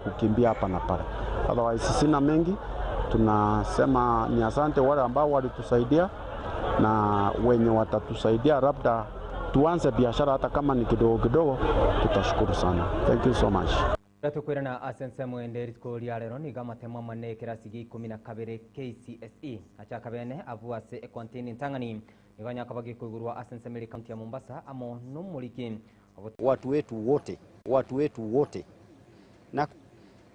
kukimbia hapa na pale. Otherwise sina mengi, tunasema ni asante wale ambao walitusaidia na wenye watatusaidia labda tuanze biashara hata kama ni kidogo kidogo, tutashukuru sana. Thank you so much. Tokoirana ase ensemo ende rituko ria rero nigo amatemo amane ekerasi gia ikomi na kabere KCSE achaka bene abwo ase ekwantini entang'ani nigo anyakaba gekoigurwa ase ensemo ere ekaunti ya Mombasa amo nomoriki watu wetu wote, watu wetu wote na,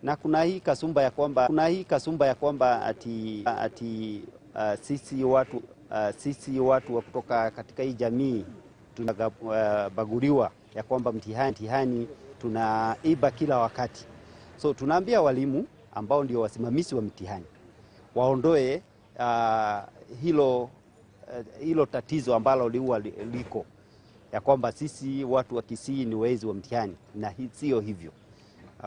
na kuna hii kasumba ya kwamba kuna hii kasumba ya kwamba ati, ati uh, sisi watu uh, sisi watu wa kutoka katika hii jamii tunabaguliwa ya kwamba mtihani, mtihani tunaiba kila wakati. So tunaambia walimu ambao ndio wasimamizi wa mtihani waondoe uh, hilo, uh, hilo tatizo ambalo liua liko ya kwamba sisi watu wa Kisii ni wezi wa mtihani, na sio hivyo.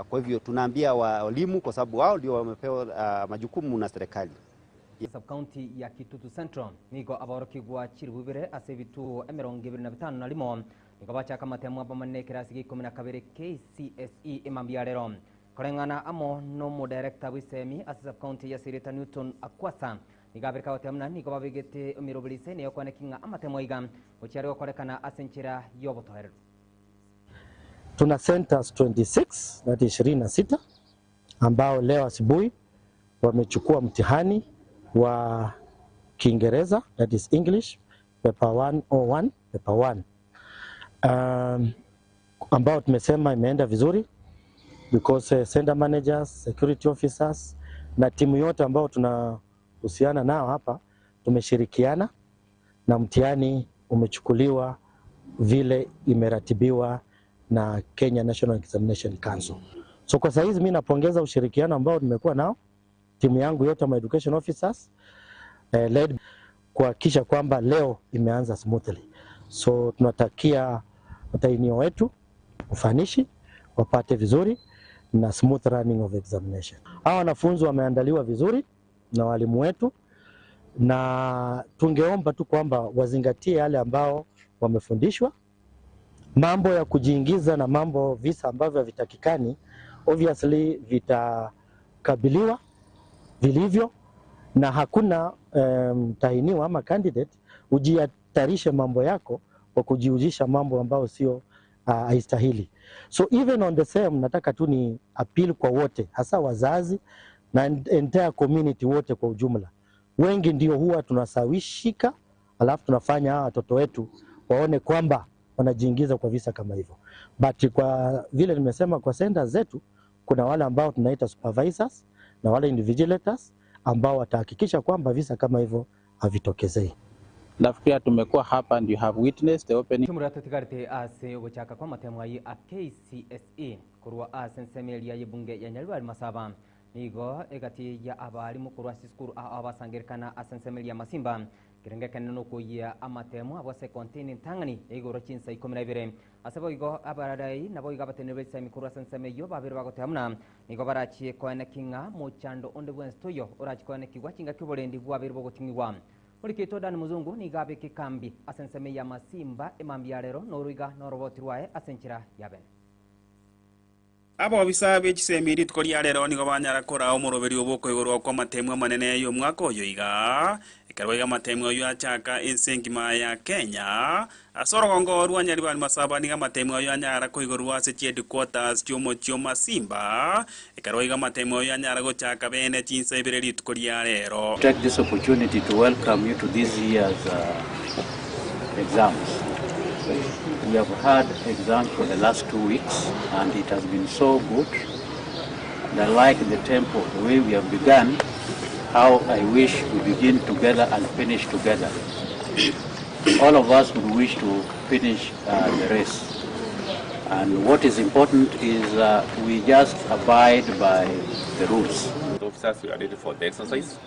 Kwa hivyo tunaambia walimu kwa sababu wao ndio wamepewa uh, majukumu na serikali. Sub county ya Kitutu Central nigo aborokigwa chiribubire ase ebituo emerongo ebere na bitano na rimo nigo bachaka amatemo abamane ekerasi gia ikomi na kabere KCSE emambia rero koreng'ana amo nomodirector bwa ase sub county ya Sirita Newton Akwasa nigo abereka goteba muna nigo babegete emiroberi niyo kwaneki ng'a amatemo iga gochiare gokorekana ase enchera ya obotoereru. Tuna centers 26 that is 26 ambao leo asubuhi wamechukua mtihani wa Kiingereza that is English paper 101 paper 1 ambao tumesema imeenda vizuri because center managers, security officers na timu yote ambao tunahusiana nao hapa tumeshirikiana na mtihani umechukuliwa vile imeratibiwa na Kenya National Examination Council. So kwa saizi mimi napongeza ushirikiano ambao nimekuwa nao timu yangu yote ma education officers led kuhakikisha kwamba leo imeanza smoothly. So tunatakia watahiniwa wetu ufanishi wapate vizuri na smooth running of examination. Hawa wanafunzi wameandaliwa vizuri na walimu wetu, na tungeomba tu kwamba wazingatie yale ambao wamefundishwa. Mambo ya kujiingiza na mambo visa ambavyo havitakikani obviously vitakabiliwa vilivyo, na hakuna mtahiniwa ama candidate ujihatarishe mambo yako kwa kujihusisha mambo ambayo sio haistahili. So even on the same, nataka tu ni appeal kwa wote, hasa wazazi na entire community wote kwa ujumla. Wengi ndio huwa tunasawishika, alafu tunafanya hawa watoto wetu waone kwamba wanajiingiza kwa visa kama hivyo. But kwa vile nimesema, kwa centers zetu kuna wale ambao tunaita supervisors na wale invigilators ambao watahakikisha kwamba visa kama hivyo havitokezei. Nafikiria tumekuwa hapa and you have witnessed the opening. Tumura tutigarite ase ogochaka kwa matemo ayi a KCSE korwa ase ensemo eria y'ebunge ya Nyaribari Masaba nigo egati ya abarimu korwa ase esukuru ao abasangerekana ase ensemo eria ya Masimba kerenge ekenene nokoyia amatemo abo ase container entang'ani ya igoro chinsa ikomi na ibere ase boigo abarai nabo igo abateneneri ba chisemi korwa ase ensemo eyio babere bagoteba muna nigo barachie koeneki ng'a mochando onde bwensi toiyo orachie koenekigwa chingaki oborendi bwabere bogoting'igwa. Moriketwe Dan Muzungu nigo abeke ekambi ase ensemo ya Masimba emambia rero noruiga noroboti rwaye ase enchera ya bene. Abobisa be chisemi rituko ria rero nigo banyara koraa omoroberi obokoigorwa kwa amatemu amanene y'omwaka oyo iga ekero iga amatemu ayo achaka ense engima ya Kenya ase orogongo rwa Nyaribari Masaba nigo amatemu ayo anyara koigorwa ase chiheadquarters chiomochio Masimba ekero iga amatemu ayo anyara gochaka bene chinsa ibere rituko ria rero. Take this opportunity to welcome you to this year's exams. We have had exams for the last 2 weeks and it has been so good. And I like the tempo, the way we have begun, how I wish we begin together and finish together. All of us would wish to finish the race. And what is important is we just abide by the rules. Officers, we are ready for the exercise.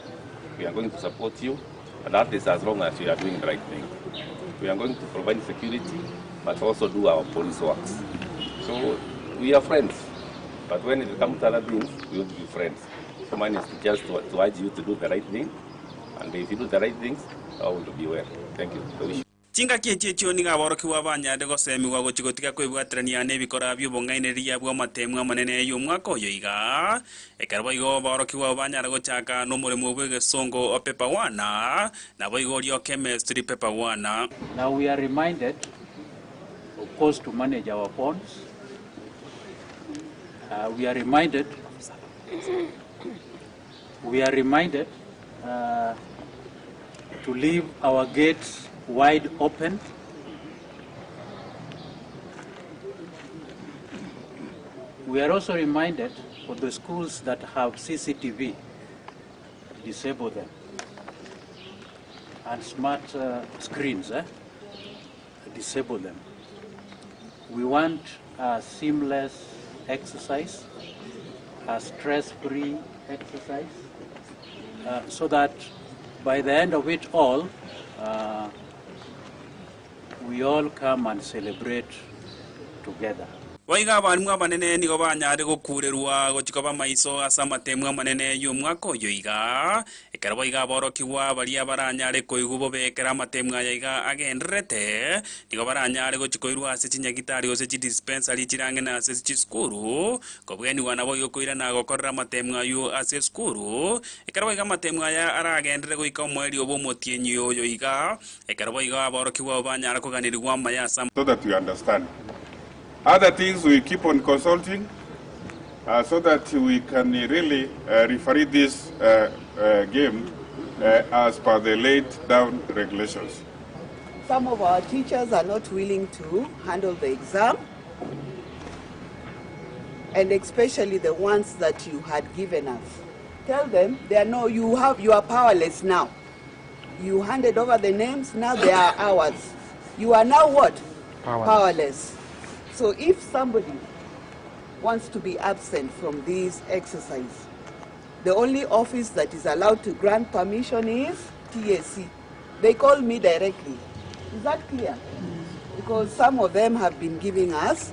We are going to support you, and that is as long as you are doing the right thing. We are going to provide security, but also do our police works. So we are friends, but when it comes to other things, we will be friends. So mine is just to urge you to do the right thing, and if you do the right things, I will be well. Thank you. I wish you. Chingaki echi echio nigo aborokigwa banyarire gosemigwa gochia gotiga kwebwaterania nebikora bi'obong'ainereria bw'amatemu amanene y'omwaka oyo iga. Ekero boigo aborokigwa abwo banyara gochaka nomoremo bw'egesongo o paper one, naboigo oria o chemistry paper one. Now we are reminded of course to manage our phones. Uh, we are reminded we are reminded uh, to leave our gates wide open. We are also reminded for the schools that have CCTV, disable them, and smart screens, disable them. We want a seamless exercise, a stress-free exercise, so that by the end of it all, we all come and celebrate together. Boigo abalimu abanene nigo banyare gokurerwa gochia koba maiso ase amatemu amanene y'omwaka oyo iga. Ekero boigo aborokigwa baria baranyare koigwa bobe ekero amatemu aya iga agendererete, nigo baranyare gochia koirwa ase chinyagitari gose chidispensari chire ang'e na ase chisukuru, kobwenigwa naboigo koirana gokorera amatemu aywo ase esukuru. Ekero boigo amatemu aya aragenderere goika omoerio bw'omotienyi oyo iga, ekero boigo aborokigwa abo banyara koganeriwa amaya ase So that we understand. Other things we keep on consulting so that we can really referee this game as per the laid down regulations. Some of our teachers are not willing to handle the exam, and especially the ones that you had given us. Tell them they are no, you have, you are powerless now. You handed over the names, now they are ours. You are now what? Powerless. Powerless. So if somebody wants to be absent from this exercise, the only office that is allowed to grant permission is TSC. They call me directly. Is that clear? Because some of them have been giving us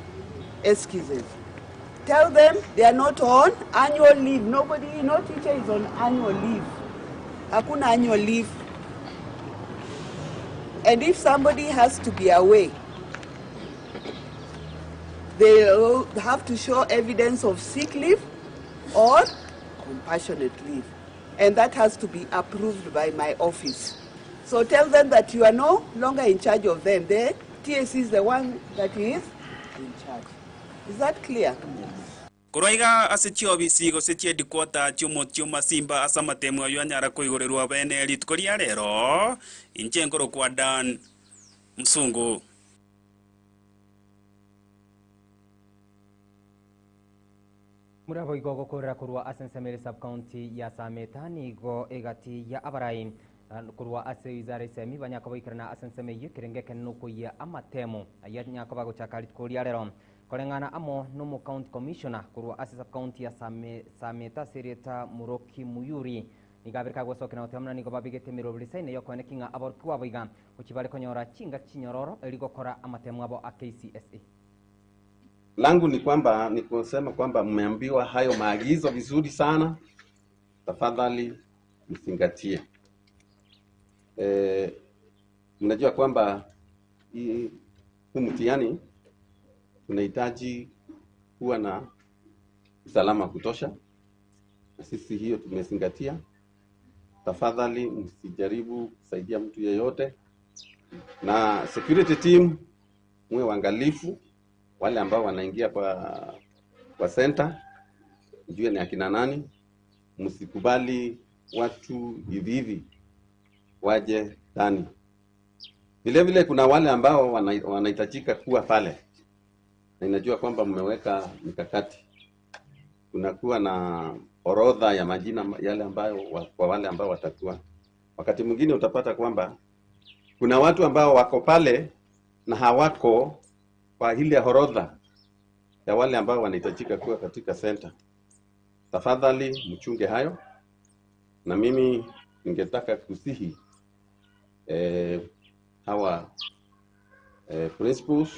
excuses. Tell them they are not on annual leave. Nobody, no teacher is on annual leave. Hakuna annual leave. And if somebody has to be away, they have to show evidence of sick leave or compassionate leave. And that has to be approved by my office. So tell them that you are no longer in charge of them. The TSC is the one that is in charge. Is that clear? Korwa iga ase chiobisi gose chi'headquarter chi'omotio masimba ase amatemu ayo anyara koigorerwa bene rituko ria rero, inche nkorokwa Dan Msungu. Murabo igo gokorera korwa ase ensemo sub county ya Sameta nigo egati ya abarai korwa ase wizara esemi banyaka boikerana ase ensemo eyio kerenge ekenene nokoyia amatemo ayio anyaka bagochaka rituko ria rero koreng'ana amo nomo county commissioner korwa ase sub county ya Sameta ase erieta Muroki Muyuri nigo abereka gosokera goteba nigo babegete emeroberi saine yokoene king'a aborokigwa abo iga gochi bare konyora chinga chinyororo eri gokora amatemo abo a KCSE. Langu ni kwamba ni kusema kwamba mmeambiwa hayo maagizo vizuri sana, tafadhali mzingatie. Mnajua kwamba huu mtihani tunahitaji kuwa na usalama wa kutosha, na sisi hiyo tumezingatia. Tafadhali msijaribu kusaidia mtu yeyote, na security team muwe waangalifu wale ambao wanaingia kwa center, mjue ni akina nani. Msikubali watu hivi hivi waje ndani. Vile vile kuna wale ambao wanahitajika kuwa pale, na inajua kwamba mmeweka mikakati. Kunakuwa na orodha ya majina yale ambayo kwa wale ambao watakuwa. Wakati mwingine utapata kwamba kuna watu ambao wako pale na hawako kwa ile orodha ya wale ambao wanahitajika kuwa katika center. Tafadhali mchunge hayo, na mimi ningetaka kusihi hawa principals,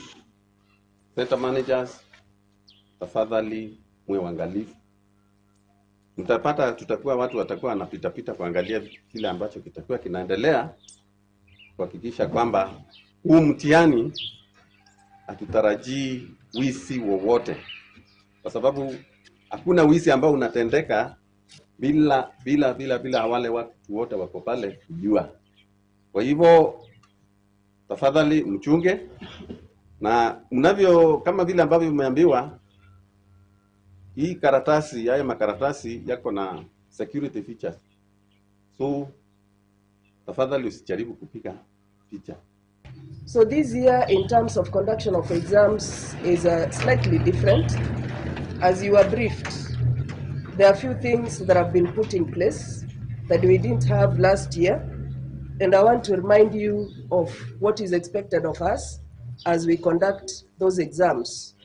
center managers, tafadhali muwe waangalifu. Mtapata tutakuwa watu watakuwa wanapita pita kuangalia kile ambacho kitakuwa kinaendelea, kuhakikisha kwamba Huu mtihani hatutarajii wizi wowote, kwa sababu hakuna wizi ambao unatendeka bila bila bila bila wale watu wote wako pale kujua. Kwa hivyo tafadhali mchunge na mnavyo, kama vile ambavyo mmeambiwa, hii karatasi, haya makaratasi yako na security features, so tafadhali usijaribu kupiga picha. So this year, in terms of conduction of exams, is slightly different. As you were briefed, there are few things that have been put in place that we didn't have last year, and I want to remind you of what is expected of us as we conduct those exams.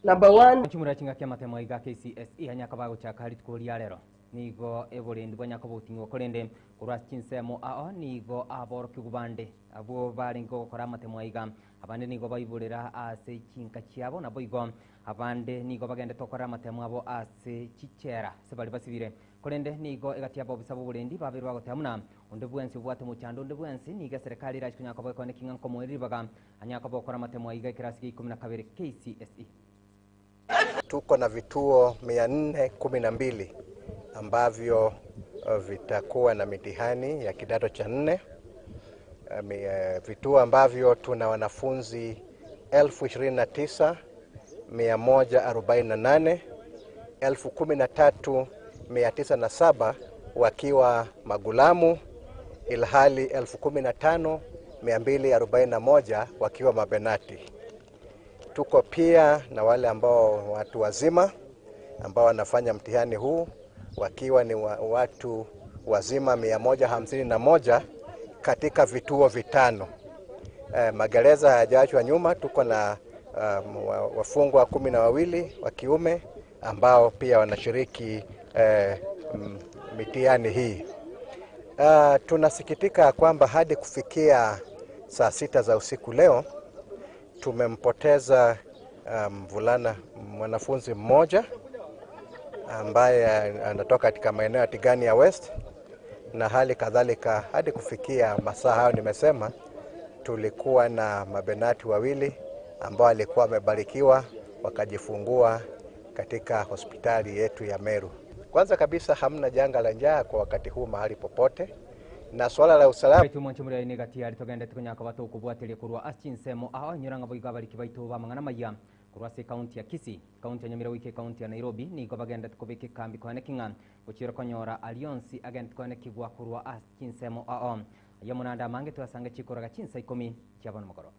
Number one, Chimura chinga kia matemo iga KCSE anyaka bagochaka rituko ria rero nigo eborendi bwanyaka boting'wa korende korwa chinsemo ao nigo aborokigwa bande abwo barenge gokora amatemo aiga abande nigo baiborera ase chinka chiabo nabo igo abande nigo bagendete gokora amatemo abo ase chichera ase bari basibire korende nigo egati abo obisa boborendi babere bagoteba muna onde bwensi obwate mochando onde bwensi nigo eserekari erachi konyaka boekone king'a nkomoeria ribaga anyaka bokora amatemo aiga ekerasi gia ikomi na kabere KCSE. Tuko na vituo 412 ambavyo vitakuwa na mitihani ya kidato cha nne, vituo ambavyo tuna wanafunzi 29,148, 13,907 wakiwa magulamu, ilhali 15,241 wakiwa mabenati. Tuko pia na wale ambao watu wazima ambao wanafanya mtihani huu wakiwa ni watu wazima 151 katika vituo vitano. Magereza hayajaachwa nyuma. Tuko na wafungwa 12 wa kiume ambao pia wanashiriki mitihani hii. Tunasikitika kwamba hadi kufikia saa 6 za usiku leo tumempoteza mvulana mwanafunzi mmoja ambaye anatoka katika maeneo ya Tigania West, na hali kadhalika hadi kufikia masaa hayo nimesema tulikuwa na mabenati wawili ambao walikuwa wamebarikiwa wakajifungua katika hospitali yetu ya Meru. Kwanza kabisa hamna janga la njaa kwa wakati huu mahali popote, na swala la usalama Baitu mwancho muri aine gati yari togendete kunyaka batokubwatiria kurwa ase chinsemo aho nyuranga boigo abariki baito bamang'ana maya kurwa ase kaunti ya Kisii, kaunti ya Nyamira wike, kaunti ya Nairobi nigo bagendete kobeka ekambi koene king'a gochira konyora alionsi agente koene kigwa kurwa ase chinsemo ao aya munanda amange twasanga chikoraga chinsa 10 chiabana mogoro.